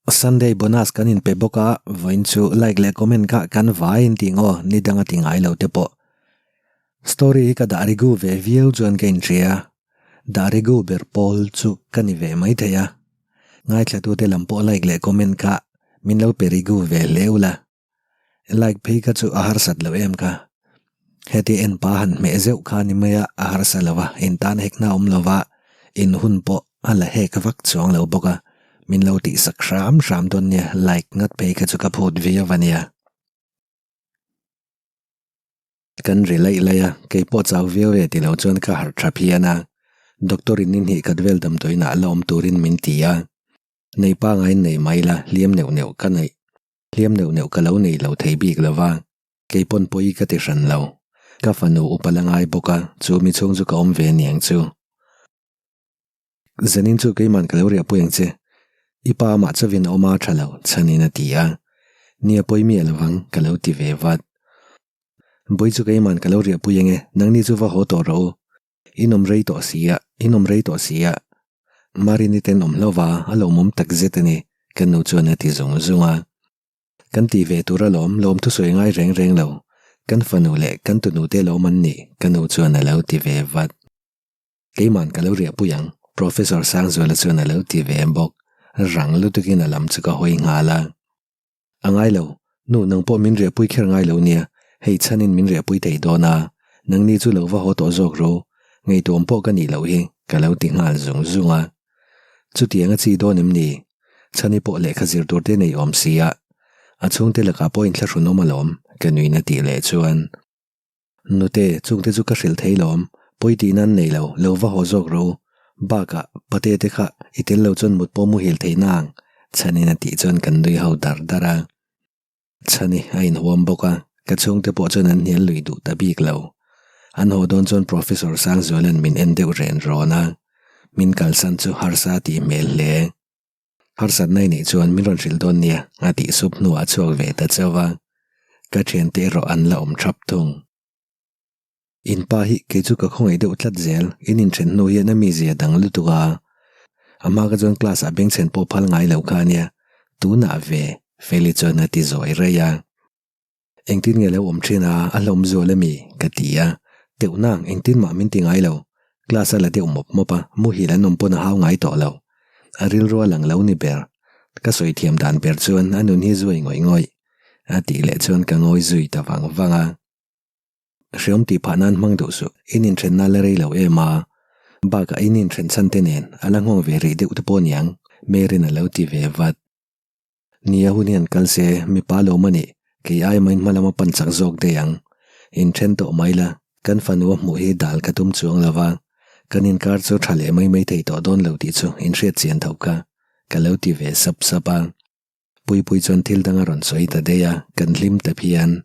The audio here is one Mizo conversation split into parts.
Sunday bonus kan inpe bawk a, vawiin chu like leh comment kha kan vai in tih ngaw ni danga ti ngai lo te pawh. Story hi ka dah rigu ve viau chuan ka inhria, dah rigu ber pawl chu ka ni ve mai thei a. Ngaithlatute lam pawh like leh comment kha min lo pe rigu ve hle ula. Like phei kha chu a harsat lo em kha. Heti en pa han hmeh zeuh kha ni mai a, a harsa lo a, in tan hekna awm lo va, in hun pawh a la hek vak chuang lo bawk a, min lo tihsak hram hram dawn nia, like ngat phei kha chu ka phut viau a nia. Kan ri laih laih a, kei pawh chau viau e ti lo chuan ka harh tha phian a, doctor in ni hnih khat vel damdawiinah la awm turin min ti a, nei pangai nei mai la, hliam neuh neuh ka neih. Hliam neuh neuh ka lo nei lo thei bik lo va, kei pawn pawi ka ti hran lo. Ka fanu upa la ngai bawk a, chu mi chhung chu ka awm ve niang chu. Zanin chu keiman ka lo riahpui ang che. I pa amah chauhin a awm a tha lo, chhanin a ti a. Nia pawi miah lo vang, ka lo ti ve vat. Bawi chu keiman ka lo riahpui ang e, nangni chu va haw tawh rawh u. In awm rei tawh si a, in awm rei tawh si a. Marini ten awm hlauva a lawmawm tak zet a ni, ka nu chuan a ti zung zung a. Kan ti ve tur alawm, lawm thusawi ngai reng reng lo. Kan fanu leh kan tunu te lawm an nih, ka nu chuan a lo ti ve vat. Keiman ka lo riahpui ang, Professor Sangzuala chuan a lo ti ve bawk. Rang lutukin a lam chu ka hawi nghal a. A ngai lo, nu nang pawh min riahpui kher ngai lo nia, hei chhanin min riahpui thei dawn a, nangni chu lo va haw tawh zawk ro, ngaihtuam pawh ka nih loh hi ka lo ti nghal zung zung a. Chutiang a chi dawn em ni? Chhani pawh lehkha zir tur te nei awm si a, a chhungte lakah pawh inthlahrun awm alawm, ka nuin a tih leh chuan. Nute, chungte chu ka hrilh thei lawm, pawi tih nan nei lo, lo va haw zawk ro. Bakah, pate te kha i tel lo chuan mut pawh muhil thei nang, Chhanin a tih chuan kan nui ho dar dar a. Chhani a inhuam bawk a, ka chhungte pawh chuan an hnial lui duh ta bik lo. An haw dawn chuan Professor Sangzuala'n min en deuh ren rawn a, min kalsan chu harsa tih hmel hle. Harsatna i neih chuan min rawn hrilh dawn nia a tih sup hnuah a chhuak ve ta chauh a, ka thiante erawh an la awm thap thung. In pa hi kei chu ka khawngaih deuh tlat zel, in inthen hnu hian a mizia dang lutuk a, a hma ka chuan class ah bengchhen pawh phal ngai lo kha ania, tunah ve Feli chuan a ti zawi raih a. Engtin nge lo awm thin a, a hlawm zual ami? ka ti a, teuh nang engtin mah min ti ngai lo, class a la deuh mawp mawp a, muhil an awm pawn a hau ngai tawh lo. A rilru a lang lo ni ber, ka sawi thiam dan ber chuan a nun hi zuai ngawih ngawih a tih leh chuan ka ngawi zui ta vang vang a. Hreawm tih phah nan hmang duh suh, in inthenna la rei lo em a, bakah in inthen chhan te nen a la nghawng ve rih deuh te pawh niang, Mary'n a lo ti ve vat. Nia hun hian kal se, mipa lawm a nih, kei ai main hma lama pan chak zawk daih ang. Inthen tawh mai la, kan fanu a hmuh hi dal ka tum chuang lo va, kan inkar chu tha leh mai mai thei tawh dawn lo tih chu inhriat chian tho ka, ka lo ti ve sap sap a. Puipui chuan thil dang a rawn sawi ta daih a, kan hlim ta phian.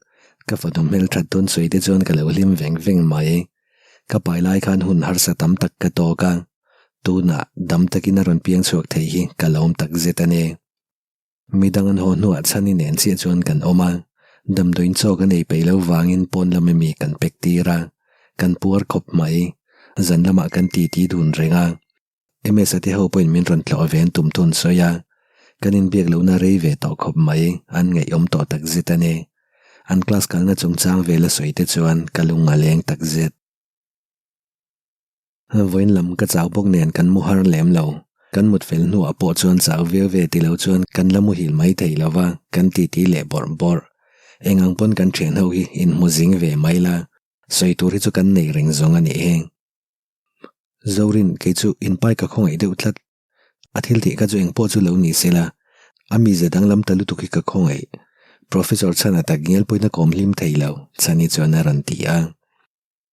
Ka fanu hmelthat dawn sawi te chuan ka lo hlim veng veng mai. Ka pai lai khan hun harsa tam tak ka tawk a, Tunah dam takin a rawn piang chhuak thei hi ka lawm tak zet a ni. Midang an haw hnuah chhani nen chiah chuan kan awm a, damdawiin chaw kan ei peih lo vangin pawn lam emi kan pek tir a, kan puar khawp mai. Zan lamah kan titi dun reng a, MS-a te ho pawhin min rawn tlawh ve an tum thun sawi a, kan inbiak lohna rei ve tawh khawp mai, an ngaihawm tawh tak zet a ni. An class kalna chungchang vela sawi te chuan ka lung a leng tak zet. Vawiin lam ka chau bawk nen kan mu har lem lo. Kan mut fel hnuah pawh chuan chau viau ve ti lo chuan kan la muhil mai thei lo va, kan titi leh bawrh bawrh. Eng ang pawn kan thian ho hi inhmu zing ve mai la, sawi tur hi chu kan nei reng zawng a nih heng. Zorin, kei chu inpai ka khawngaih deuh tlat. A thil tih kha chu engpawh chu lo ni se la, a mize danglam ta lutuk hi ka khawngaih. Professor Chhana tak ngial pawhin a kawm hlim thei lo, Chhani chuan a rawn ti a.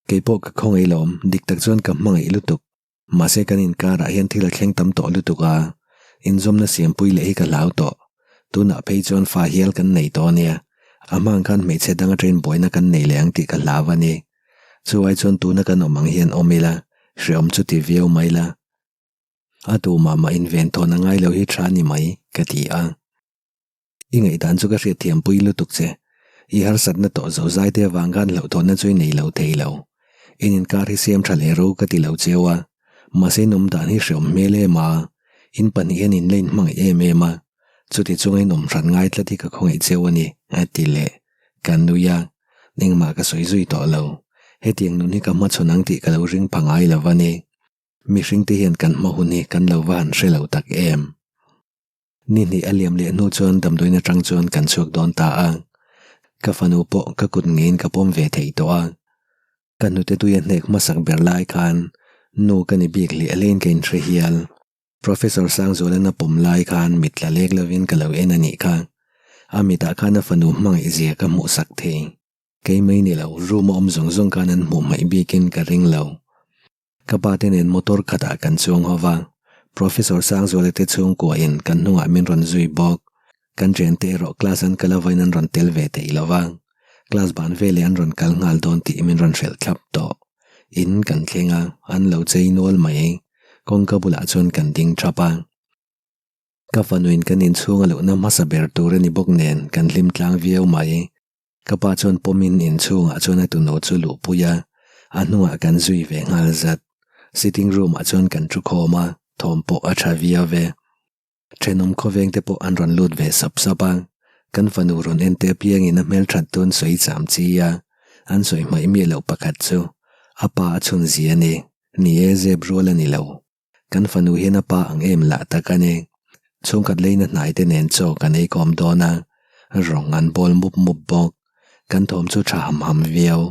Kei pawh ka khawngaih lawm, dik tak chuan ka hmangaih lutuk. Mahse kan inkarah hian thil a thleng tam tawh lutuk a, inzawmna siampui leh hi ka hlau tawh. Tunah phei chuan fa hial kan nei tawh ania, a hma ang khan hmeichhe dang atangin buaina kan nei leh ang tih ka hlau a ni. Chuai chuan tuna kan awm ang hian awm ila, hreawm chu ti viau mai la. A tu mah mah inven thawn a ngai lo hi tha ni mai, ka ti a. I ngaihdan chu ka hriatthiam pui lutuk che. I harsatna tawh zo zai te avang khan hlauhthawnna chu i nei lo thei lo. In inkar hi siam tha leh ro ka ti lo cheu a, mahse in awm dan hi hreawm hmel em a, in pahnih hian in la inhmangaih em em a. Chuti chunga in awm hran ngai tlat hi ka khawngaih cheu a ni, a ti leh. Ka nui a, engmah ka sawi zui tawh lo. Hetiang nun hi ka hmachhawn ang tih ka lo ring pha ngai lo a ni. Mihringte hian kan hma hun hi kan lo va han hre lo tak em. Ni hnih a liam leh hnu chuan damdawiin atang chuan kan chhuak dawn ta a. Ka fanu pawh ka kut ngeiin ka pawm ve thei tawh a. Ka hnute tui a hnek hmasak ber lai khan nu ka ni bik hliah hlein ka inhre hial. Professor Sangzuala'n a pawm lai khan mit tla lek lovin ka lo en a nih kha. A mitah khan a fanu hmangaih zia ka hmuhsak thei. Kei mai ni lo, room a awm zawng zawng khan an hmuh hmaih bikin ka ring lo. Ka pa te nen motor khatah kan chuang ho va, Professor Sangzuala te chhungkuain kan hnungah min rawn zui bawk. Kan thiante erawh class an kal avain an rawn tel ve thei lo va, class ban veleh an rawn kal nghal dawn tih min rawn hrilh thlap tawh. In kan thleng a, an lo chei nual mai. Kawngka bulah chuan kan ding thap a. Ka fanuin kan inchhung a lohna hmasa ber tur a ni bawk nen kan hlim tlang viau mai. Ka pa chuan pawmin inchhungah chuan a tunu chu luhpui a, a hnungah kan zui ve nghal zat. Sitting room ah chuan kan thu khawm a, thawm pawh a tha viau ve. Thenawm khawveng te pawh an rawn lut ve sap sap a, kan fanu rawn en te apiangin a hmelthat tun sawi cham chi a, an sawi hmaih miah loh pakhat chu a pa a chhun zia a ni, ni e zep rual a ni lo. Kan fanu hian a pa ang em lah tak a ni. Chhungkhat leina hnai te nen chaw kan ei kawm dawn a, rawng an bawl mup mup bawk. Kan thawm chu tha ham ham viau.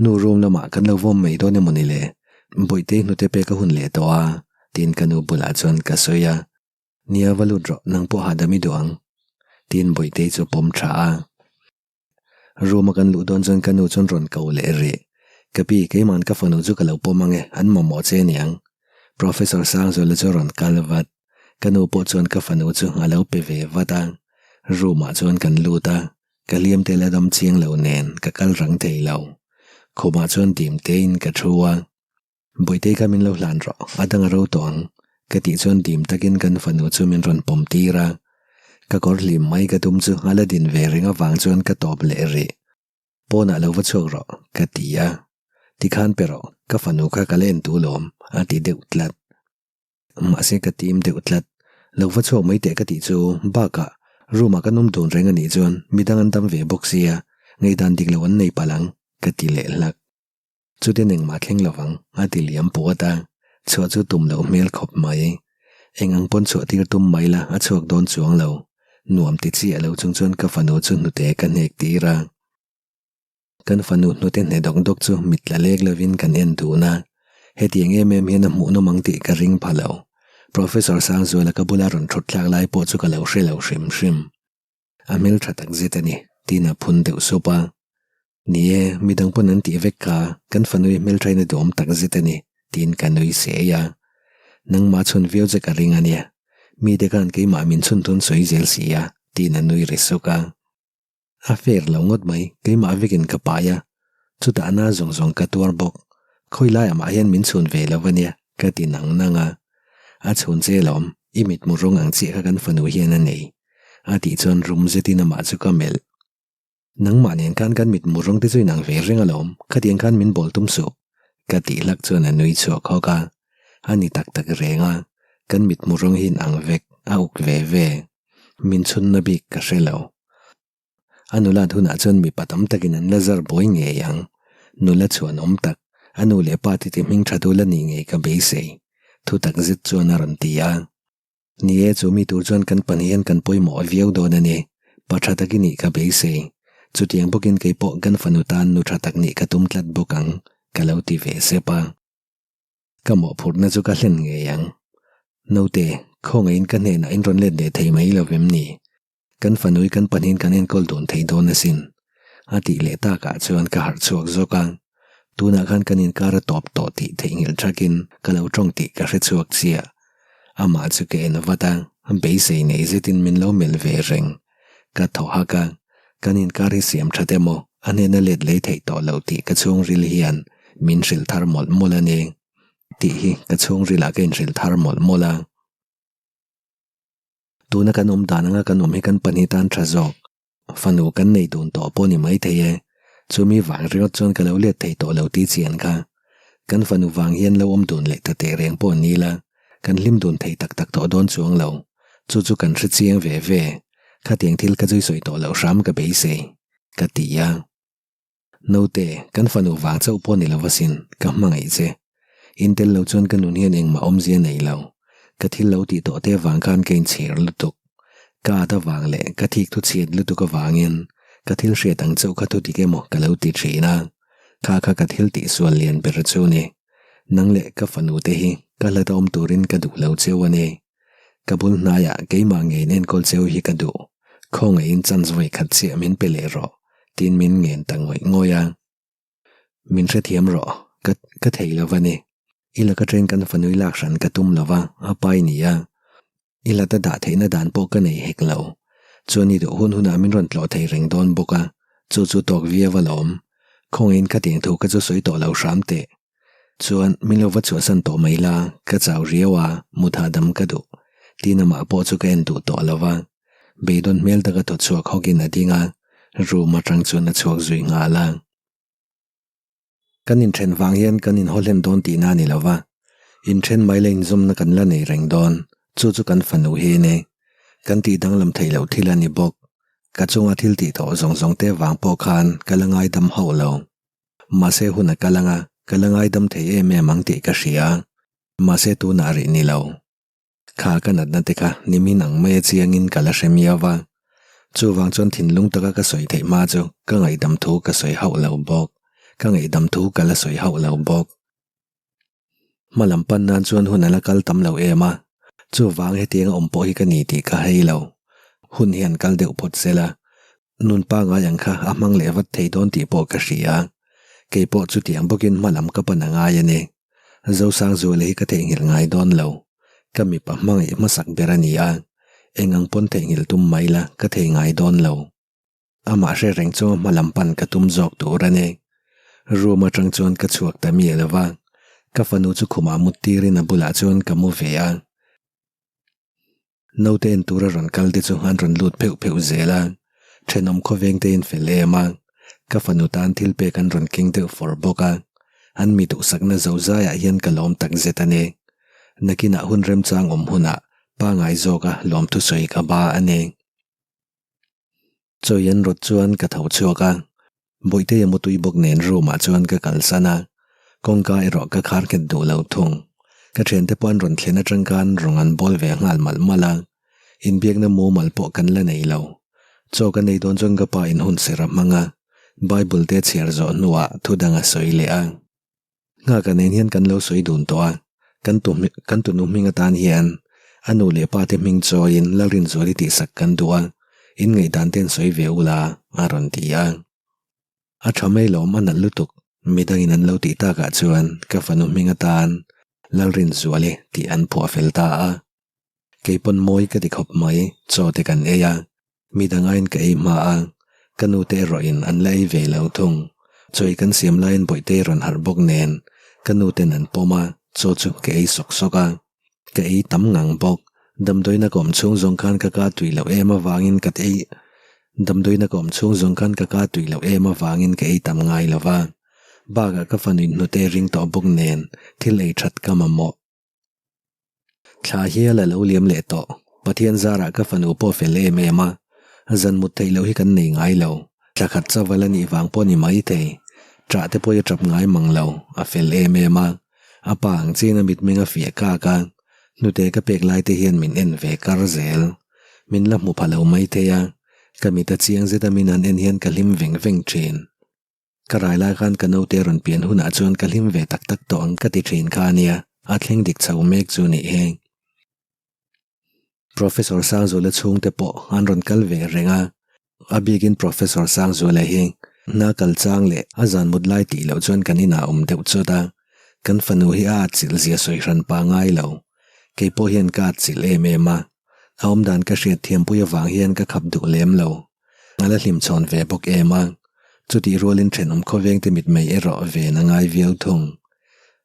Nu room lamah kan lo vawm mai dawn emaw ni le? Bawihtei hnute pek a hun leh tawh a, tiin ka nu bulah chuan ka sawi a. Nia va lut rawh, nang pawh hahdam i duh ang, tiin Bawihtei chu pawm tha a. Room a kan luh dawn chuan ka nu chuan rawn ko leh rih. Ka pi, keima'n ka fanu chu ka lo pawm ang e, an mamawh che aniang. Professor Sangzuala chu rawn kal vat. Ka nu pawh chuan ka fanu chu a lo pe ve vat a. Room ah chuan kan lut a, ka hliam te la dam chiang lo nen ka kal rang thei lo. Khumah chuan dim tein ka thu a. Bawihtei kha min lo hlan rawh, a dang a ro tawh ang, ka tih chuan dim takin kan fanu chu min rawn pawm tir a. Ka kawr hlim mai ka tum chu a la din ve reng avang chuan ka tawp leh rih. Pawnah lo va chhuak rawh, ka ti a. Tikhan pe rawh, ka fanu kha ka la en tu lawm, a ti deuh tlat. Mahse ka tim deuh tlat. Lo va chhuak mai teh ka tih chu bakah room ah kan awm dun reng anih chuan midang an dam ve bawk sia, ngaihdan dik lo an nei palh ang, ka ti leh hlak. Chutin engmah thleng lovang a ti liam puat a, chhuah chu tum loh hmel khawp mai. Eng ang pawn chhuah tir tum mai la a chhuak dawn chuang lo. Nuam ti chiah lo chung chuan ka fanu chu hnute ka hnek tir a. Kan fanu hnute hne dawk dawk chu mit tla lek lovin kan en dun a. Hetiang em em hian a hmuhnawm ang tih ka ring pha lo. Professor Sangzuala ka bula rawn thut thlak lai pawh chu ka lo hre lo hrim hrim. A hmel tha tak zet a ni, tiin a phun deuh sup a. Ni e, midang pawn an tih vek kha, kan fanui hmelthain a duhawm tak zet a ni, tiin ka nui sei a. Nangmah chhun viau che ka ring a nia, mite khan keimah min chhun thun sawi zel si a, tiin a nui ri suk a. A fair lo ngawt mai, keimah vekin ka pai a, chutah na zawng zawng ka tuar bawk, khawi laiah mah hian min chhun ve lo a nia, ka ti nang nang a. A chhun che lawm, i mitmu rawng ang chiah kha kan fanu hian a nei, a tih chuan rum zetin amah chu ka melh. Nangmah nen khan kan mitmu rawng te chu inang ve reng alawm, khatiang khan min bawl tum suh, ka tih hlak chuan a nui chhuak hawk a. A ni tak tak reng a, kan mitmu rawng hi inang vek, a uk ve ve. Min chhunna bik ka hre lo. A nulat hunah chuan mipa tam takin an la zar buai ngei ang. Nula chhuan awm tak, a nu leh pa titi hming tha dul a nih ngei ka beisei, thu tak zet chuan a rawn ti a. Ni e, chu mi tur chuan kan pahnih hian kan pawimawh viau dawn a ni. Pa tha tak i nih ka beisei. Chutiang bawkin kei pawh kan fanu tan nu tha tak nih ka tum tlat bawk ang, ka lo ti ve sep a. Ka mawhphurhna chu ka hlen ngei ang. Naute, khawngaihin ka hnenah in rawn let leh thei mai lo vem ni? Kan fanui kan pahnihin kan enkawl dun thei dawn asin. A tih leh takah chuan ka harh chhuak zawk a. Tunah khan kan inkar a tawp tawh tih theihnghilh thakin ka lo tawng tih ka hre chhuak chiah. Amah chu ka en vat a, beisei nei zetin min lo melh ve reng. Ka thaw hak a, kan inkar hi siam that emaw a hnena let lei theih tawh loh tih ka chhungril hian min hrilh thar mawlh mawlh a ni tih hi ka chhungrilah ka inhrilh thar mawlh mawlh a. Tuna kan awm dan anga kan awm hi kan pahnih tan tha zawk. Fanu kan nei dun tawh pawh ni mai thei e. Chumi vang ringawt chuan ka lo let thei tawh lo tih chian kha. Kan fanu vang hian lo awm dun leh ta teh reng pawh ni la, kan hlim dun thei tak tak tawh dawn chuang lo. Chu chu kan hre chiang ve ve. Khatiang thil ka zui sawi tawh loh hram ka beisei, ka ti a. Naute, kan fanu vang chauh pawh ni lo asin, ka hmangaih che. In tel lo chuan ka nun hian engmah awmzia nei lo. Ka thil lo tih tawh te avang khan ka inchhir lutuk. Ka at avang leh ka thik thu chhiat lutuk avangin ka thil hriat ang chauh kha thu dik emaw ka lo ti thin a. Kha kha ka thil tih sual lian ber chu ni. Nang leh ka fanu te hi ka hlat a awm turin ka duh lo cheu a ni. Ka bul hnaiah keimah ngeiin enkawl cheu hi ka duh. Khawngaihin chance vawi khat chiah min pe leh rawh, tiin min ngen ta ngawih ngawih a. Min hrethiam rawh, ka ka thei lo va ni. I laka train kan fanui lak hran ka tum lo va, a pai ni a. I lata dah theihna dan pawh ka nei hek lo. Chuan i duh hun hunah min rawn tlawh thei reng dawn bawk a, chu chu tawk viau alawm. Khawngaihin khatiang thu ka chu sawi tawh lo hram teh. Chuan min lo va chhuahsan tawh mai la, ka chau riau a, mut hahdam ka duh. Tiin amah pawh chu ka en duh tawh lo va. Beidawn hmel taka thaw chhuak hawkin a ding a, room atang chuan a chhuak zui nghal a. Kan inthen vang hian kan inhaw hlen dawn tihna a ni lo va, inthen mai la inzawmna kan la nei reng dawn, chu chu kan fanu hi a ni. Kan tih danglam theih loh thil a ni bawk. Ka chunga thil tih tawh zawng zawng te vang pawh khan ka la ngaidam hauh lo. Mahse hun a kal anga ka la ngaidam thei em em ang tih ka hria. Mahse tunah rih ni lo. Kha ka natna te kha nimin ang mai a chiangin ka la hre miau va. Chuvang chuan thinlung taka ka sawi theih hma chu ka ngaihdam thu ka sawi hauh lo bawk. Ka ngaihdam thu ka la sawi hauh lo bawk. Hma lam pan nan chuan hun a la kal tam lo em a, chuvang hetianga awm pawh hi ka ni tih ka hei lo. Hun hian kal deuh phawt sela, nun pangai ang kha a hmang leh vat thei dawn tih pawh ka hria. Kei pawh chutiang bawkin hma lam ka pan a ngai a ni. Zosangzuala hi ka theihnghilh ngai dawn lo. Ka mipa hmangaih hmasak ber a ni a, eng ang pawn theihnghilh tum mai la ka thei ngai dawn lo. Amah hre reng chunga hma lam pan ka tum zawk tur a ni. Room atang chuan ka chhuak ta miah lo va, ka fanu chu khumah mut tirin a bulah chuan ka mu ve a. Naute en tura rawn kal te chu an rawn lut pheuh pheuh zel a, thenawm khawveng te in fel em a, ka fanu tan thil pek an rawn keng deuh fawr bawk a, an mi duhsakna zo zaiah hian ka lawm tak zet a ni. Nakinah hun remchang awm hunah pangai zawka lawmthusawi ka ba a ni. Chawi an rawt chuan ka tho chhuak a, Bawihtei a mutui bawk nen room ah chuan ka kalsan a, kawngka erawh ka khar nghet duh lo thung. Ka thiante pawh an rawn thlen atang khan rawng an bawl ve nghal malh malh a, inbiakna mumal pawh kan la nei lo. Chaw ka nei dawn chuan ka pa in hun ser a hmang a, Bible te a chhiar zawh hnuah thu dang a sawi leh a. Nghaka nen hian kan lo sawi dun tawh a, kan tu kan tunu hming atan hian a nu leh pa te hming chawiin Lalrinzuali tihsak kan duh a, in ngaihdan te an sawi ve ula a rawn ti a. A tha mai lawm a nalh lutuk, midangin an lo tih takah chuan ka fanu hming atan Lalrinzuali tih an phuah fel ta a. Kei pawn mawi ka ti khawp mai, chaw te kan ei a, Midang aiin ka ei hma a, ka nu te erawhin an la ei ve lo thung. Chawi kan siam laiin Bawihtei rawn harh bawk nen ka nu ten an pawm a, chaw chu ka ei sawk sawk a. Ka ei tam ngang bawk. Damdawiina ka awm chhung zawng khan ka ka tui loh em avangin ka ei Damdawiina ka awm chhung zawng khan ka ka tui loh em avangin ka ei tam ngai lo va. Bakah ka fanu inhnute ring tawh bawk nen thil ei that ka mamawh. Thla hial a lo liam leh tawh. Pathian zarah ka fanu pawh fel em em a, zan mut theih loh hi kan nei ngai lo. Thla khat chaval a nih vang pawh ni mai thei. Ṭah te pawh i ṭap ngai mang lo, a fel em em a. A pa ang chiin a mitmeng a fiah kak a, hnute ka pek lai te hian min en ve kar zel. Min la hmu pha lo mai thei a, ka mit a chiang zet a min han en hian ka hlim veng veng ṭhin. Ka rai lai khan ka naute rawn pian hunah chuan ka hlim ve tak tak tawh ang ka ti thin kha ania, a thleng dik chho mek chu nih hi. Professor Sangzuala chhungte pawh an rawn kal ve reng a, a bikin Professor Sangzuala hi hna kal chang leh a zan mut lai tih loh chuan kan inah awm deuh chawt a, kan fanu hi a atchilh zia sawi hran pa ngai lo. Kei pawh hian ka atchilh em em a, a awmdan ka hriat thiampui avang hian ka khap duh lem lo. A la hlim chhawn ve bawk em a, chutih rualin thenawm khawvengte mitmei erawh ven a ngai viau thung.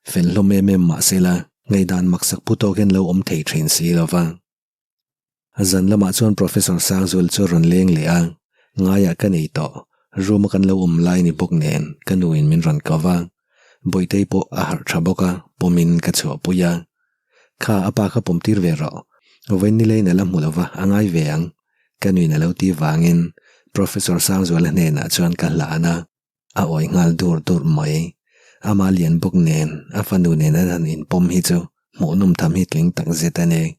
Fel hlawm em em mah sela, ngaihdan maksak pu tawk hian lo awm thei thin si lo va. Zan lamah chuan Professor Sangzual chu a rawn leng leh a, ngaiah ka nei tawh, room a kan lo awm lai ni bawk nen ka nuin min rawn ko va, Bawihtei pawh a harh tha bawk a, pawmin ka chhuahpui a. Kha a pa kha pawm tir ve rawh. Vawiin nileiin a la hmu lova, a ngai ve ang. Ka nuin a lo ti vangin Professor Sangzuala hnenah chuan ka hlan a, a awi nghal dur dur mai. Ama lian bawk nen, a fanu nen an han inpawm hi chu hmuhnawm tham hi tling tak zet a ni.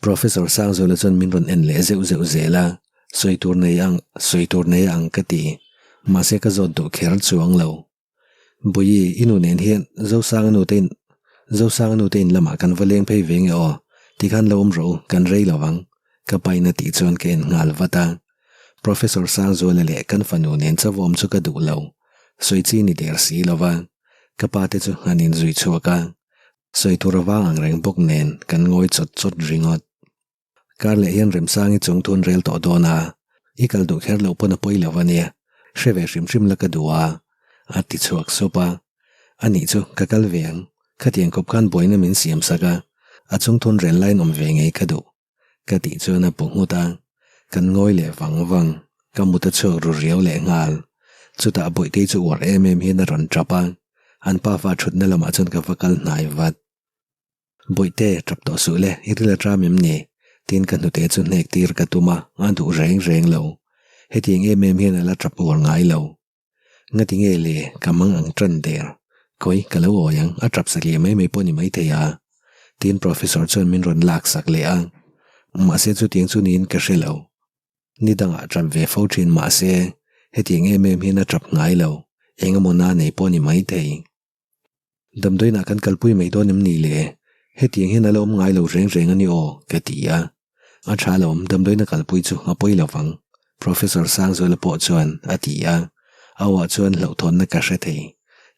Professor Sangzuala chuan min rawn en leh zeuh zeuh zel a, sawi tur nei ang, sawi tur nei ang ka ti. Mahse ka zawt duh kher chuang lo. Bawihi, i nu nen hian Zosanga nu te in Zosanga nu te in lamah kan va leng phei ve nge aw, tikhan lo awm rawh u, kan rei lo ang, ka pain a tih chuan ka en nghal vat a. Professor Sangzuala leh kan fanu nen chauh awm chu ka duh lo, sawi chi ni der si lo va, ka pa te chu an inzui chhuak a, sawi tur avang ang reng bawk nen kan ngawi chawt chawt ringawt. Kar leh hian Remsangi chung thun rel tawh dawn a, i kal duh kher loh pawn a pawi lo a nia, hre ve hrim hrim la ka duh a, a ti chhuak sup a. A nih chu, ka kal ve ang, khatiang kawp khan buaina min siam sak a, a chung thun rel laiin awm ve ngei ka duh, ka tih chuan a pu nghut a. Kan ngawi leh vang vang, ka mut a chhuak ru riau leh nghal. Chutah Bawihtei chu uar em em hian a rawn tap a, an pafa thutna lamah chuan ka va kal hnai vat. Bawihte, tap tawh suh le, i ril a tram em ni? Tiin ka hnute chu hnek tir ka tum a, a duh reng reng lo. Hetiang em em hian a la tap uar ngai lo. Ngati nge le, ka mang ang tan der. Kawi, ka lo awi ang, a tap satliah mai mai pawh ni maithei a. Tiin Professor chuan min rawn lak sak leh a. Mahse chutiang chu niin ka hre lo. Ni dangah tap ve fo thin mahse, hetiang em em hian a tap ngai lo. Eng emaw na nei pawh ni maithei. Damdawiinah kan kalpui mai dawn em ni le? Hetiang hian a la awm ngai lo reng reng a ni aw, ka ti a. A tha lo awm, damdawiina kalpui chu a pawi lo vang, Professor Sangzuala pawh chuan a ti a. A awah chuan hlauhthawnna ka hre thei.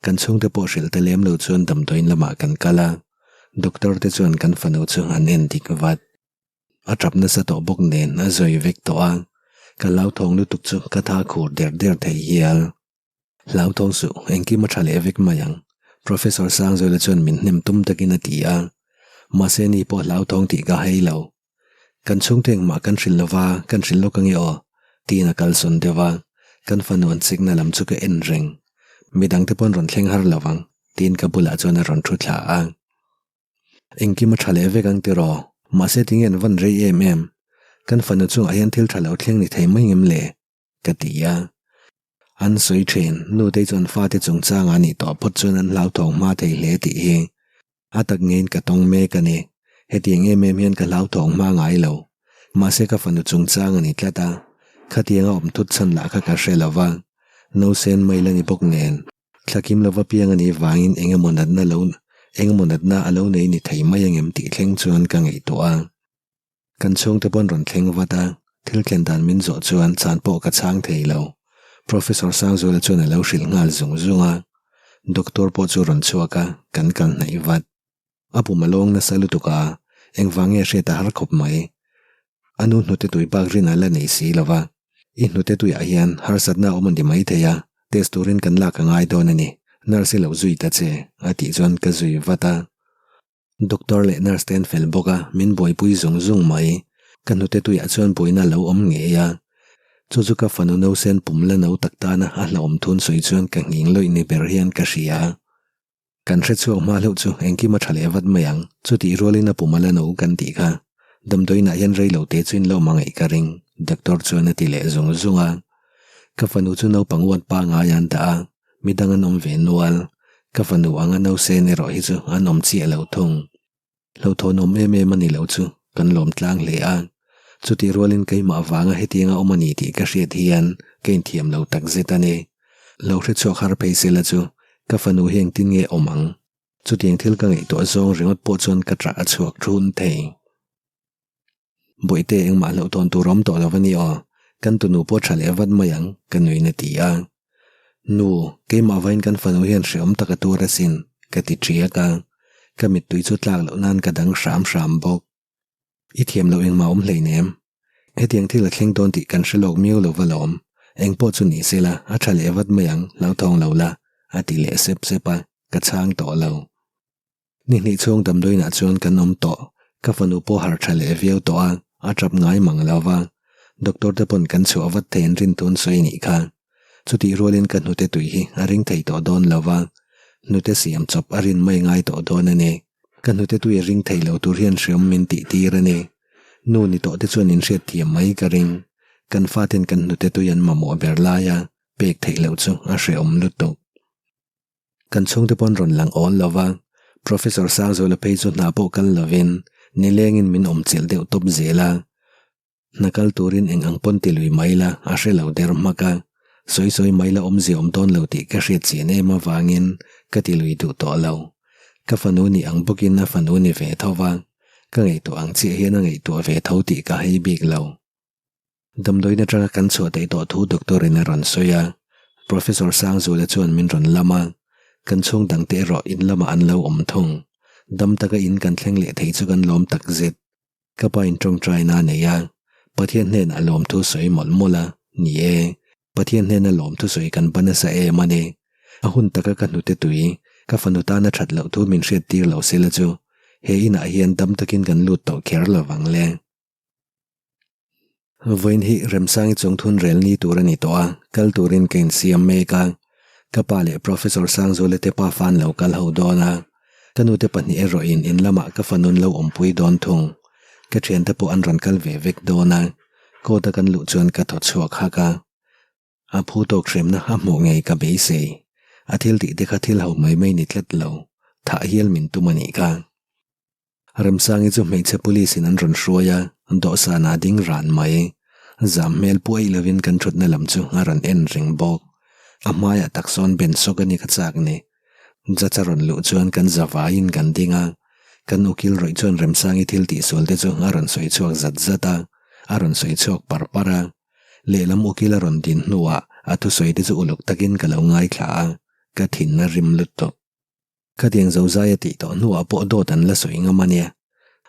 Kan chhungte pawh hrilh ta lem lo chuan damdawiin lamah kan kal a. Doctor te chuan kan fanu chu an en dik vat. A tap nasa tawh bawk nen a zawi vek tawh a. Ka hlauthawng lutuk chu ka tha khur der der thei hial. Hlauthawng suh, engkim a tha leh vek mai ang, Professor Sangzuala chuan min hnem tum takin a ti a. Mahse ni pawh hlauthawng tih ka hei lo. Kan chhungte engmah kan hrilh lova, kan hrilh lawk ange aw, tiin a kalsawn deuh a. Kan fanu an chikna lam chu ka en reng. Midangte pawn rawn thleng har lo ang, tiin ka bulah chuan a rawn thu thla a. Engkim a tha leh vek ang tiraw? Mahse tinge an van rei em em? Kan fanu chungah hian thil tha lo thleng ni thei mai ngem le? Ka ti a. An sawi thin, nutei chuan fate chungchang a nih tawh phawt chuan an hlauthawng hma thei hle tih hi a tak ngeiin ka tawng mek a ni. Hetiang em em hian ka hlauthawng hma ngai lo. Mahse ka fanu chungchang a ni tlat a, khatianga awm thut chhan lah kha ka hre lo va, nausen mai la ni bawk nen. Thlakim lova piang a nih vangin eng emaw natna lo eng emaw natna a lo nei ni thei mai angem tih thleng chuan ka ngaihtuah a. Kan chhungte pawn rawn thleng vat a, thil thlen dan min zawh chuan chan pawh ka chhang thei lo. Professor Sangzuala chuan a lo hrilh nghal zung zung a, Doctor pawh chu rawn chhuak a, kan kal hnaih vat. A pum a lawng nasa lutuk a, engvang nge hriat a har khawp mai. A nu hnute tui bak rin a la nei si lo va, i hnute tuiah hian harsatna a awm a ni maithei a, test turin kan lak a ngai dawn a ni, nurse i lo zui ta che, a tih chuan ka zui vat a. Doctor leh nurse te an fel bawk a, min buaipui zung zung mai. Ka hnute tuiah chuan buaina a lo awm ngei a. Chu chu ka fanu nausen pum la no tak tana a hlauhawm thun sawi chuan ka nghing lawih ni ber hian ka hria. Kan hre chhuak hma hlauh chu engkim a tha leh vat mai ang, chutih rualin a pum a la no kan tih kha. Damdawiinah hian rei lo te chu in lo hmangaih ka ring, doctor chuan a ti leh zung zung a. Ka fanu chu naupang uat pangngai an dah a, Midang an awm ve nual. Ka fanu anga nausen erawh hi chu an awm chiah lo thung. Hlauhthawn awm em em a ni lo chu kan lawm tlang hle a. Chutih rualin keimah vanga hetianga awm a ni tih ka hriat hian ka inthiam lo takzet a ni. Lo hre chhuak har phei sela chu ka fanu hi engtin nge awm ang? Chutiang thil ka ngaihtuah zawng ringawt pawh chuan ka ṭah a chhuak ṭhun thei. Bawihte engmah hlauh tawn tur awm tawh lo a ni aw, kan tunu pawh tha leh vat mai ang, ka nuin a ti a. Nu, keimah vain kan fanu hian hreawm tak a tuar asin, ka ti ṭiak a. Ka mittui chu tlak loh nan ka dang hram hram bawk. I thiam loh engmah awm hleinem. Hetiang thil a thleng dawn tih kan hre lawk miau lo va lawm. Engpawh chu ni sela, a tha leh vat mai ang, hlauthawng lo la, a ti leh sep sep a, ka chhang tawh lo. Ni hnih chhung damdawiinah chuan kan awm tawh. Ka fanu pawh harh tha leh viau tawh a, a tap ngai mang lo va. Doctor te pawn kan chhuah vat thei an rin tun sawi nih kha. Chutih rualin ka hnute tui hi a ring thei tawh dawn lo va, hnute siam chawp a rin mai ngai tawh dawn a ni. Ka hnute tui a ring thei lo tur hian hreawm min tih tir a ni. Nu ni tawh te chuan inhriat thiam mai ka ring. Kan faten kan hnute tui an mamawh ber laia pek theih loh chu a hrehawm lutuk. Kan chhungte pawn rawn lang awl lo va, Professor Sangzuala phei chu hna pawh kal lovin nilengin min awm chilh deuh tawp zel a. Hna kal turin eng ang pawn ti lui mai la a hre lo der hmak a, sawi sawi mai la awmzia awm dawn lo tih ka hriat chian em avangin ka ti lui duh tawh lo. Ka fanu ni ang bawkin a fanu ni ve tho va, ka ngaihtuah ang chiah hian a ngaihtuah ve tho tih ka hei bik lo. Damdawiin atanga kan chhuah daih tawh thu doctor in a rawn sawi a, Professor Sangzuala chuan min rawn lam a, kan chhung dangte erawh in lamah an lo awm thung. Dam taka in kan thleng leh thei chu kan lawm takzet. Ka pa in tawngtaina a nei a, Pathian hnenah lawmthu sawi mawlh mawlh a, ni e, Pathian hnena lawmthu sawi kan ba nasa em a ni. A hun taka ka hnute tui, ka fanu tana that loh thu min hriattir lo sela chu, he inah hian dam takin kan lut tawh kher lo vang le. Vawiin hi Remsangi chung thun rel ni tur a ni tawh a, kal turin ka insiam mek a. Ka pa leh Professor Sangzuala te pa fan lo kal ho dawn a. Ka nute pahnih erawhin in lamah ka fanun lo awmpui dawn thung. Ka thiante pawh an rawn kal ve vek dawn a. Court a kan luh chuan ka thaw chhuak hak a. A phu tawk hremna a hmuh ngei ka beisei. A thil tih te kha thil ho mai mai ni tlat lo. Thah hial min tum a nih kha. Remsangi chu hmeichhe police in an rawn hruai a, dawhsan ah ding ran mai. Zam hmel puai lovin kan thutna lam chu a rawn en reng bawk. A hmaiah tak sawn ben sawk a ni ka chak ni. Judge a rawn luh chuan kan za vaiin kan ding a, kan ukil rawih chuan Remsangi thil tihsual te chu a rawn sawi chhuak zat zat a, a rawn sawi chhuak par par a. Lehlam ukil a rawn din hnuah a thusawi te chu uluk takin ka lo ngaithla a, ka thin a rim lutuk. Khatiang zozai a tih tawh hnuah pawh dawt an la sawi ngam a nia.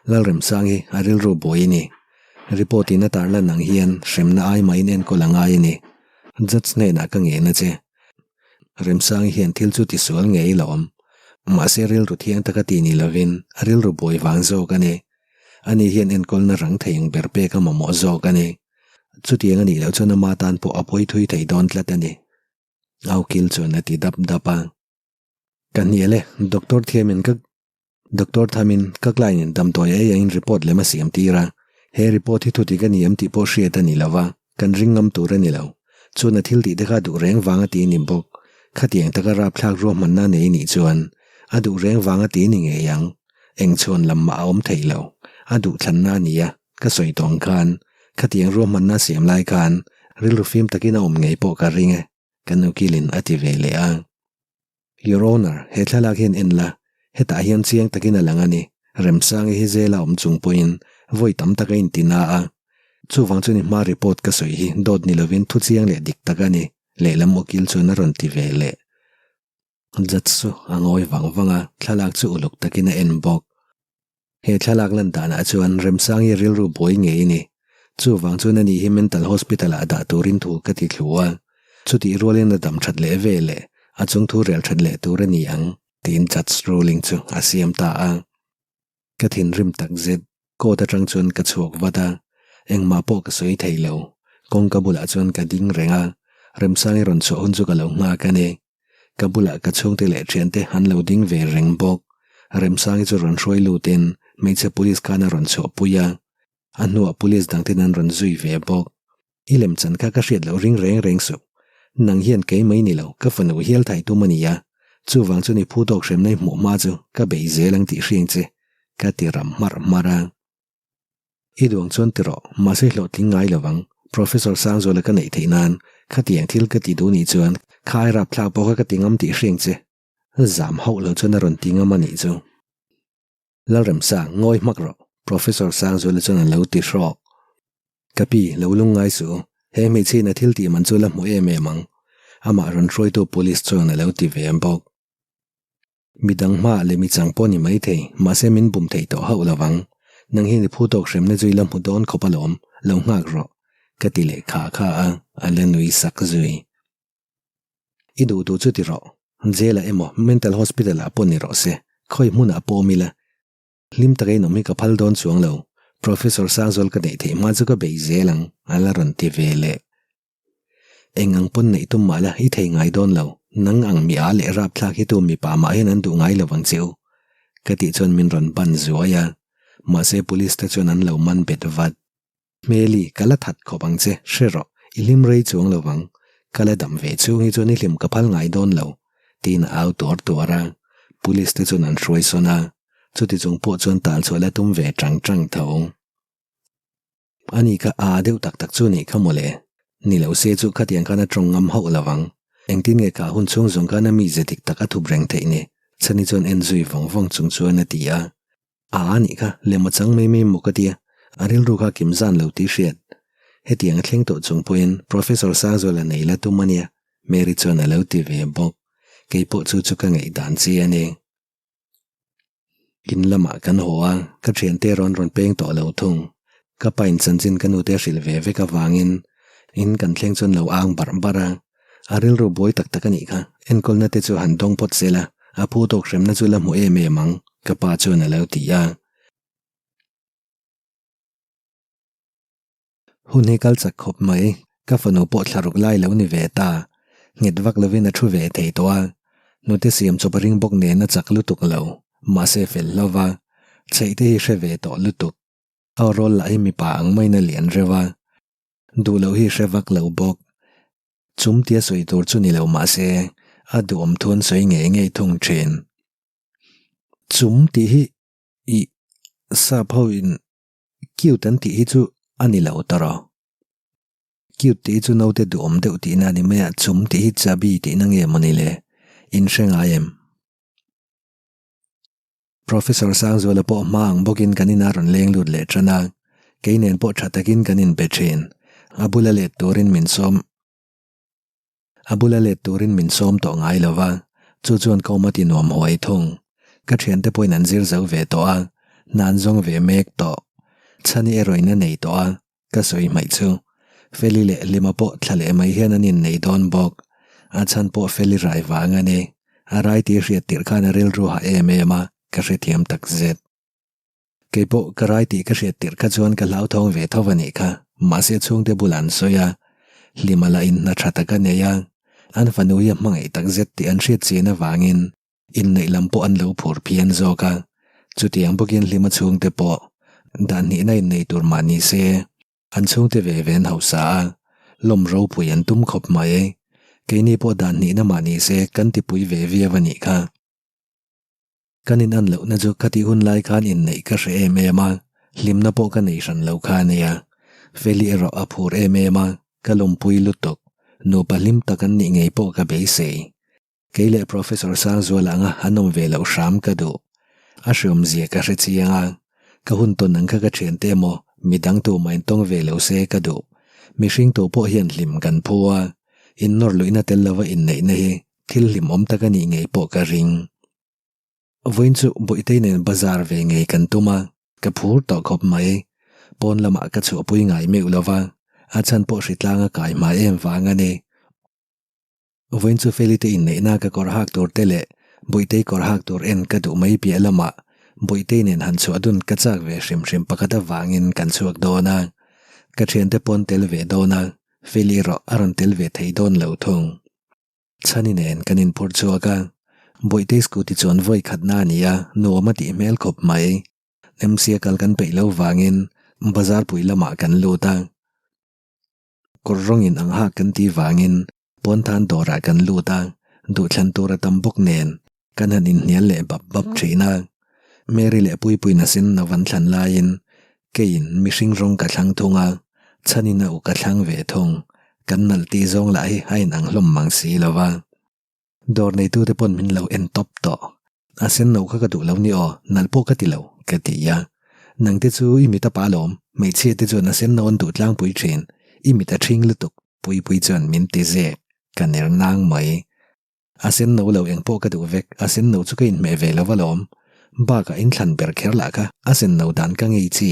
Lalremsang hi a rilru buai a ni. Report in a tarlan ang hian hremna ai mahin enkawl a ngai a ni. Judge hnenah ka ngen a che. Remsang hian thil chu tisual ngei lo awm. Mahse rilru thiang taka ti ni lovin a rilru buai vang zawk a ni. Ani hian enkawlna rang thei ang ber pek a mamawh zawk a ni. Chutiang a nih loh chuan ama tan pawh a pawi thui thei dawn tlat a ni. Aukil chuan a ti dap dap a. Ka hnial e, Doctor Thiamin ka Doctor Thamin ka client in damdawi ei aiin report lem a siam tir a, he report hi thudik a ni em tih pawh hriat a ni lo va, kan ring ngam tur a ni lo. Chuan a thil tih te kha duh reng vang a ti ni bawk. Khatiang taka rapthlak ruahmanna a nei nih chuan a duh reng vang a ti ni ngei ang. Eng chhuan lam mah a awm thei lo. A duhthlanna a ni a, ka sawi tawh ang khan khatiang ruahmanna a siam lai khan rilru fim takin a awm ngei pawh ka ring e. Ka nukilin a ti ve leh a. Your Honour, he thlalak hian en la, hetah hian chiang takin a lang a ni, Remsangi hi zela awm chung pawhin vawi tam tak a inti na a. Chuvang chuan i hma report ka sawi hi dawt ni lovin thu chiang leh dik tak a ni, lehlam ukil chuan a rawn ti ve leh. Judge chu a ngawi vang vang a, thlalak chu uluk takin a en bawk. He thlalak lan danah chuan Remsangi rilru buai ngei a ni. Chuvang chuan ani hi mental hospital ah dah turin thu ka ti thlu a, chutih rualin a dam that leh ve leh a chung thu rel that leh tur a ni ang tiin judge ruling chu a siam ta a. Ka thinrim takzet, court atang chuan ka chhuak vat a, engmah pawh ka sawi thei lo. Kawngka bulah chuan ka ding reng a, Remsangi rawn chhuah hun chu ka lo nghak a ni. Ka bulah ka chhungte leh thiante an lo ding ve reng bawk. Remsangi chu rawn hruai lutin hmeichhe police khan a rawn chhuahpui a, a hnuah police dangten an rawn zui ve bawk. I lemchan kha ka hriat loh ring reng reng suh. Nang hian kei mai ni lo, ka fanu hial thai tum a ni a, chuvang chuan i phu tawk hremna i hmuh hma chu ka bei zel ang tih hriang che, ka ti ram hmarh hmarh a. I duang chuan ti rawh, mahse hlawhtling ngai lo vang. Professor Sangzuala ka neih theih nan khatiang thil ka ti duh nih chuan kha ai rapthlak pawh kha ka ti ngam tih hriang che. Zam hauh lo chuan a rawn ti ngam a nih chu. Lalremsa, ngawi hmak rawh, Professor Sangzuala chuan a lo ti hrawk. Ka pi, lo lung ngai suh u, he hmeichhe in a thil tih man chu la hmu em em ang. Amah rawn hruaitu police chuan a lo ti ve bawk. Midang hmaah leh mi chang pawh ni mai thei, mahse min bum thei tawh hauh lovang. Nang hian i phu tawk hremna chu i la hmu dawn khawp alawm, lo nghak rawh, ka ti leh kha kha a, a la nui sak zui. I duh duh chu ti rawh, jail ah emaw mental hospital ah pawh ni rawh se, khawi hmunah pawh awm ila. Hlim taka in awm hi ka phal dawn chuang lo, Professor Sangzual ka neih theih hma chu ka bei zel ang, a la rawn ti ve leh. Eng ang pawn neih tum mah la i thei ngai dawn lo, nang ang mi a leh rapthlak hi tu mipa mah hian an duh ngai lo vang che u. Ka tih chuan min rawn ban zuai a. Mahse police te chuan an lo man bet vat. Hmeli, ka la that khawp ang che, hre rawh, i hlim rei chuang lo vang. Ka la dam ve chhung hi chuan i hlim ka phal ngai dawn lo, tiin a au tuar tuar a. Police te chuan an hruai sawn a, chuti chung pawh chuan tal chhuah la tum ve tang tang tho. Ani kha aa deuh tak tak chu nih kha mawle. Ni lo se chu khatiang khan a tawng ngam hauh lo vang. Engtin nge kha hun chhung zawng khan a mize dik tak a thup reng theih ni? Chhani chuan en zui vawng vawng chung chuan a ti a. Aa nih kha, lem a chang mai mai maw ka tia. A rilru kha kim zan lo tih hriat. Hetiang a thleng tawh chung pawhin Professor Sangzuala nei la tum a nia, Mary chuan a lo ti ve bawk. Kei pawh chu chu ka ngaihdan chi a ni. In lamah kan haw a, ka thiante rawn rawn peng tawh lo thung. Ka pain chanchin ka nute hrilh ve vek avangin in kan thleng chuan lo ang barh barh a. A rilru buai tak tak a nih kha, enkawlna te chu han dawng phawt se la, a phu tawk hremna chu la hmu em em ang, ka pa chuan a lo ti a. Hun hi kal chak khawp mai, ka fanu pawh thla ruk lai lo ni ve ta. Nghet vak lovin a thu ve thei tawh a, hnute siam chawp a ring bawk nen a chak lutuk lo, mahse fel hlo va, chheih te hi hre ve tawh lutuk. A awrawl lah hi mipa ang maiin a lian reuh a, duh loh hi hre vak lo bawk. Chum tia sawi tur chu ni lo mahse a duhawm thu an sawi ngei ngei thung thin. Chum tih hi ih sap ho in Cute an tih hi chu a ni lo ta rawh. Cute tih hi chu naute duhawm deuh tihna a ni mai a, chum tih hi chubby tihna nge maw ni le? In hre ngai em? Professor Sangzuala pawh hma ang bawkin kan inah rawn leng lut leh tan a, kei nen pawh tha takin kan inbe thin. A bula let turin min sawm. A bula let turin min sawm tawh ngai lo va, chu chuan ka awm a ti nuam huai thung. Ka thiante pawhin an zir zo ve tawh a, hna an zawng ve mek tawh. Chhani erawhin a nei tawh a, ka sawi hmaih chu. Feli leh Hlima pawh thla leh mai hian an innei dawn bawk. A chhan pawh Feli rai vang a ni. A rai tih hriat tirh khan a rilru hah em em a, ka hrethiam takzet. Kei pawh ka rai tih ka hriat tirh kha chuan ka hlauthawng ve tho a nih kha, mahse chhungte bulah an sawi a, Hlima lah in hna tha tak a nei a, an fanu hi a hmangaih tak zet tih an hriat chian avangin inneih lam pawh an lo phur phian zawk a, chutiang bawkin Hlima chhungte pawh dan hnihna innei tur mah ni se an chhungte ve ve an hausa a, lawm ropui an tum khawp mai. Keini pawh dan hnihna mah ni se kan tipui ve viau a nih kha. Kan in an lohna chu khatih hun lai khan inneih ka hre em em a, hlimna pawh ka nei hran lo kha a nia. Feli erawh a phur em em a, ka lawmpui lutuk. Nupa hlim tak an nih ngei pawh ka beisei. Kei leh Professor Sangzuala anga an awm ve loh hram ka duh. A hreawmzia ka hre chiang a, ka hun tawn ang kha ka thiante emaw midang tumah in tawng ve lo se ka duh. Mihring tu pawh hian hlim kan phu a, innawr luihna tel lova inneihna hi thil hlimawm tak a nih ngei pawh ka ring. Vawiin chu Bawihte nen bazar ve ngei kan tum a, ka phur tawh khawp mai. Pawn lamah ka chhuahpui ngai meuh lo va, a chhan pawh hritlang a kai hma em vang a ni. Vawiin chu Feli te inneihna ka kawr hak tur te leh Bawihtei kawr hak tur en ka duh mai piah lamah Bawihtei nen han chhuah dun ka chak ve hrim hrim pakhat avangin kan chhuak dawn a. Ka thiante pawn tel ve dawn a, Feli erawh a rawn tel ve thei dawn lo thung. Chhani nen kan inphur chhuak a, Bawihtei scooty chuan vawi khatna a ni a, nuam a tih hmel khawp mai. MC a kal kan peih lo vangin bazar pui lamah kan lut a, kawr rawngin ang hak kan tih vangin pawn tan dawrah kan lut a, duhthlan tur a tam bawk nen kan han inhnial leh bap bap thin a. Mary leh Puipuiin a sen no an thlan laiin Keiin mihring rawng ka thlang thung a, chhanin a uk a thlang ve thung. Kan nalh tih zawng lah hi a inang hlawm mang si lo va. Dawr neitute pawn min lo en tawp tawh. A sen no kha ka duh lo ni aw, nalh pawh ka ti lo, ka ti a. Nangte chu i mit a pa lawm, hmeichhia te chuan a sen no an duh tlangpui thin, i mit a ṭhing lutuk, Puipui chuan min ti zek, ka ner nang mai. A sen no lo eng pawh ka duh vek, a sen no chu ka inhmeh ve lo alawm. Bakah inthlan ber kher lah kha a sen no dan ka ngei chi.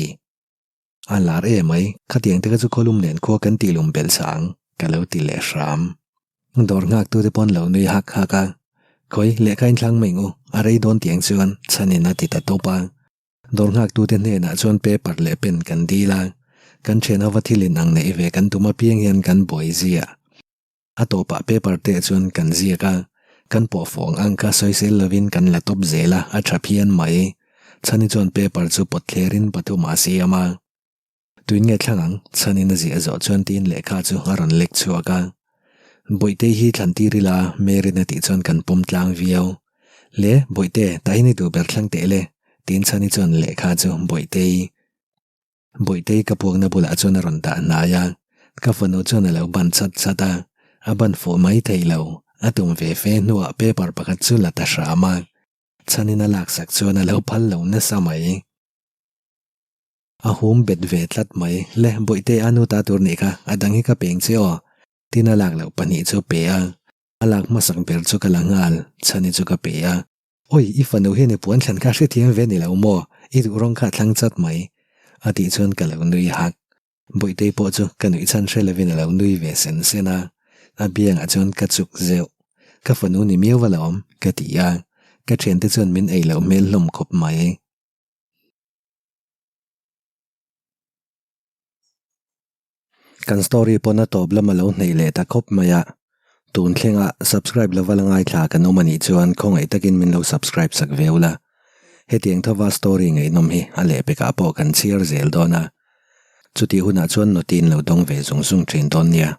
A lar e mai, khatiang te kha chu khawlum nen khua kan tih lum belh chah ang, ka lo ti leh hram. Dawr nghaktute pawn lo nui hak hak a, Khawi, lehkha inthlang mai ang u, a rei dawn tiang chuan chhanin a ti ta tawp a. Dawr nghaktute hnenah chuan paper leh pen kan dil a, kan thian hova thil inang neih ve kan tum apiang hian kan buai ziah. A tawpah paper te chuan kan ziak a, kan pawhfawng ang kha sawisel lovin kan la tawp zel a, a tha phian mai. Chhani chuan paper chu pawt thlerin pathum a siam a. Tuin nge thlang ang? Chhanin a ziah zawh chuan tiin lehkha chu a rawn lek chhuak a. Bawihte hi thlan tir ila, Mary'n a tih chuan kan pawm tlang viau. Le, Bawihte, tahin i duh ber thlang teh le, tiin Chhani chuan lehkha chu Bawihtei. Bawihtei ka puakna bulah chuan a rawn dah hnai a, ka fanu chuan a lo ban chat chat a, a ban fuh mai thei lo, a tum ve fe hnuah paper pakhat chu la ta hram a, Chhanin a laksak chuan a lo phal lo nasa mai. A hum bet ve tlat mai, le Bawihte a nu ta tur nih kha, a dang hi ka peng che aw, tin a lak loh pahnih chu pe a, a lak hmasak ber chu ka la nghal, Chhani chu ka pe a. Oi, i fanu hian i puan thlan kha hrethiam ve ni lo maw? I duh rawng kha a thlang chat mai. A tih chuan ka lo nui hak. Bawihtei pawh chu ka nuih chhan hre lovin a lo nui ve sen sen a. A biangah chuan ka chuk zeuh. Ka fanu ni miau va lo awm, ka ti a. Ka thiante chuan min ei loh hmel hlawm khawp mai. Kan story pawn a tawp lam a lo hneih leh ta khawp mai a, tun thlenga subscribe lova la ngaithla kan awm a nih chuan khawngaih takin min lo subscribe sak ve ula. Hetiang thova story ngaihnawm hi a lehpekah pawh kan chhiar zel dawn a, chutih hunah chuan note-in lo dawng ve zung zung thin dawn nia.